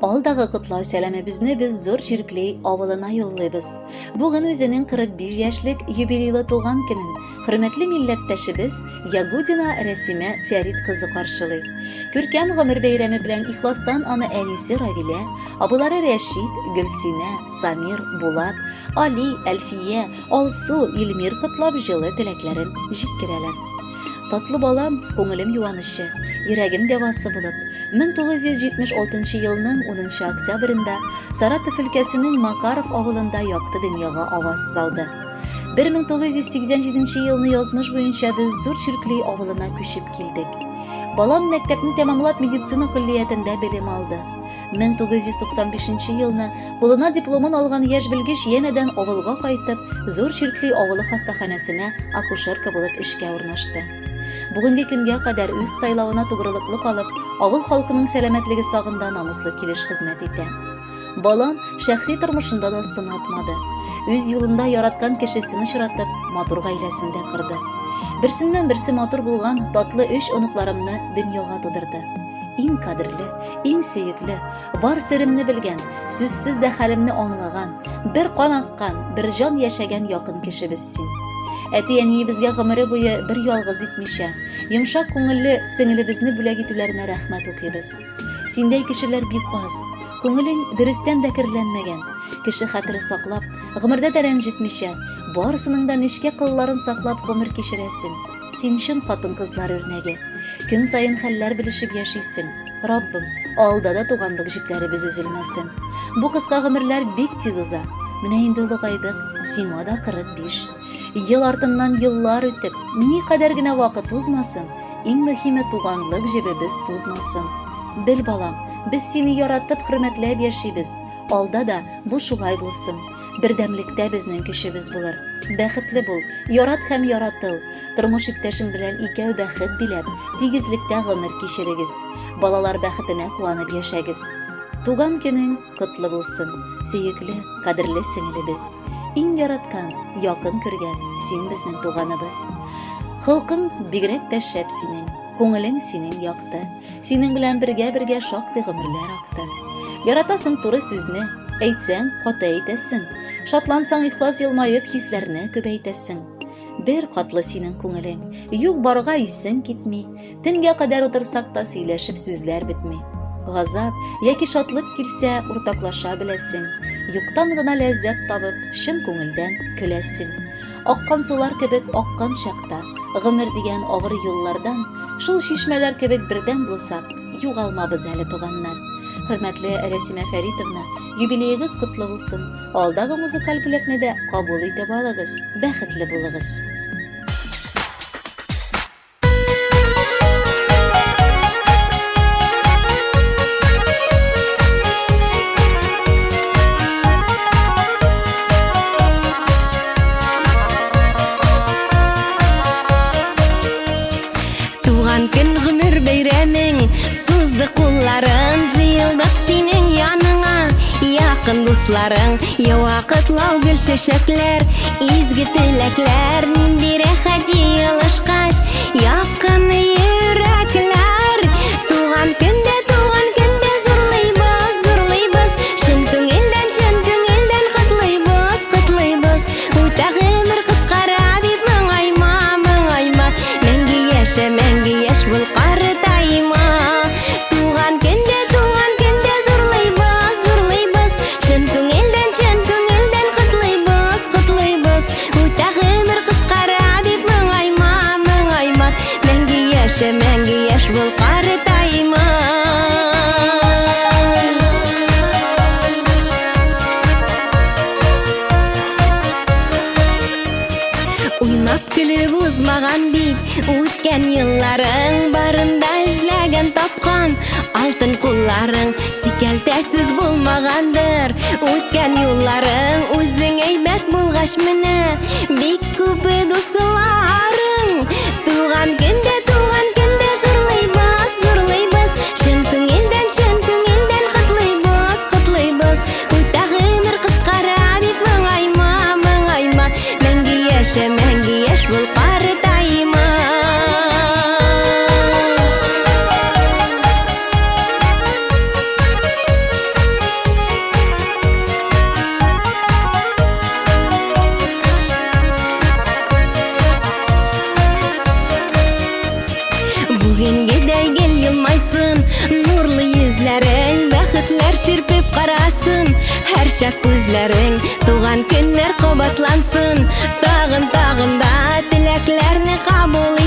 Алдагы котлау сәламебезне без Зур Чиркли авылына юллыйбыз. Бүген үзенең 45 яшьлек юбилейлы туган көнен хөрмәтле милләттәшебез Ягудина Рәсимә Фәрит кызы каршылый. Күркәм гомер бәйрәме белән ихластан аны әнисе Равилә, абыйлары Рәшит, Гөлсинә, Самир, Булат, Али, Әлфия, Алсу, Илмир котлап җылы теләкләрен җиткерәләр. Татлы балам, күңелем юанычы, йөрәгем дәвасы булып, 1976 елның 10 октябрендә Саратов өлкәсенең Макаров авылында якты дөньяга аваз салды. 1987 елны язмыш буенча без Зур Чиркли авылына күчеп килдек. Балам мәктәпне тәмамлап медицина көллиятендә белем алды. 1995 елны кулына дипломын алган яшь белгеч янәдән авылга кайтып, Зур Чиркли авылы хастаханәсенә акушерка булып эшкә урнашты. Бүгенге көнгә кадәр үз сайлавына тугрылыклы калып, авыл халкының сәламәтлеге сагында намуслы килеш хезмәт итә. Балам шәхси тормышында да сынатмады. Үз юлында яраткан кешесен очратып, матур гаиләсен дә корды. Берсеннән-берсе матур булган татлы өч оныкларымны дөньяга тудырды. Иң кадерле, иң сөекле, бар серемне белгән, сүзсез дә хәлемне аңлаган, бер кан аккан, бер җан яшәгән якын кешебез син. Әти-әниебезгә гомере буе бер ялгыз итмичә, йомшак күңелле сеңелебезне бүләк итүләренә рәхмәт укыйбыз. Синдәй кешеләр бик аз. Күңелең дөрестән дә керләнмәгән. Кеше хәтере саклап, гомердә дә рәнҗетмичә, барысының да нечкә кылларын саклап гомер кичерәсең. Син чын хатын-кызлар үрнәге. Көн саен хәлләр белешеп яшисең. Раббым, алда да туганлык җепләребез өзелмәсен. Бу кыска гомерләр бик тиз уза. Менә инде олыгайдык, сиңа да 45. Ел артыннан еллар үтеп, никадәр генә вакыт узмасын, иң мөһиме туганлык җебебез тузмасын. Бел, балам, без сине яратып, хөрмәтләп яшибез. Алда да бу шулай булсын. Бердәмлектә безнең көчебез булыр. Бәхетле бул, ярат һәм яратыл. Тормыш иптәшең белән икәү бәхет биләп, тигезлектә гомер кичерегез. Балалар бәхетенә куанып яшәгез. Туган көнең котлы булсын, сөекле, кадерле сеңелебез. Иң яраткан, якын күргән, син безнең туганыбыз. Холкың бигрәк тә шәп синең, күңелең синең якты. Синең белән бергә-бергә шактый гомерләр акты. Яратасың туры сүзне, әйтсәң, каты әйтәсең. Шатлансаң, ихлас елмаеп, хисләрне күбәйтәсең. Бер катлы синең күңелең, юк барга исең китми. Төнгә кадәр утырсак та сөйләшеп сүзләр бетми. Газап яки шатлык килсә, уртаклаша беләсең. Юктан гына ләззәт табып, чын күңелдән көләсең. Аккан сулар кебек аккан чакта, гомер дигән авыр юллардан, шул чишмәләр кебек бердәм булсак, югалмабыз әле, туганнар. Хөрмәтле Рәсимә Фәритовна, юбилеегыз котлы булсын. Алдагы музыкаль бүләкне дә кабул итеп алыгыз. Бәхетле булыгыз. Туган көн гомер бәйрәмең Сузды кулларын Җыелдык синең яныңа Якын дусларың Ява котлау гөл чәчәкләр Изге теләкләр Нинди рәхәт җыелышкач Якын йөрәкләр Туган көндә, туган көндә Зурлыйбыз, зурлыйбыз Чын күңелдән, чын күңелдән Котлыйбыз, котлыйбыз Үтә гомер кыскара дип моңайма, моңайма Мәңге яшә, мәңге яшь бул, картайма Туган көндә, туган көндә зурлыйбыз, зурлыйбыз Чын күңелдән, чын күңелдән котлыйбыз, котлыйбыз Үтә гомер кыскара дип моңайма, моңайма Мәңге яшә, мәңге яшь бул, картайма Уйнап көлеп узмаган бит үткән елларың барында эзләгән тапкан алтын кулларың сикәлтәсез булмагандыр үткән юлларың үзең әйбәт булгач менә бик күп дусларың туган көндә туган көндә зурлыйбыз зурлыйбыз чын күңелдән чын күңелдән котлыйбыз котлыйбыз Үтә гомер кыскара дип моңайма, моңайма. Мәңге яшә, мәңге яшь бул, картайма. Нурлы йөзләрең бәхетләр сирпеп карасын. Һәрчак күзләрең туган көннәр кабатлансын. Тагын, тагын да теләкләрне кабул.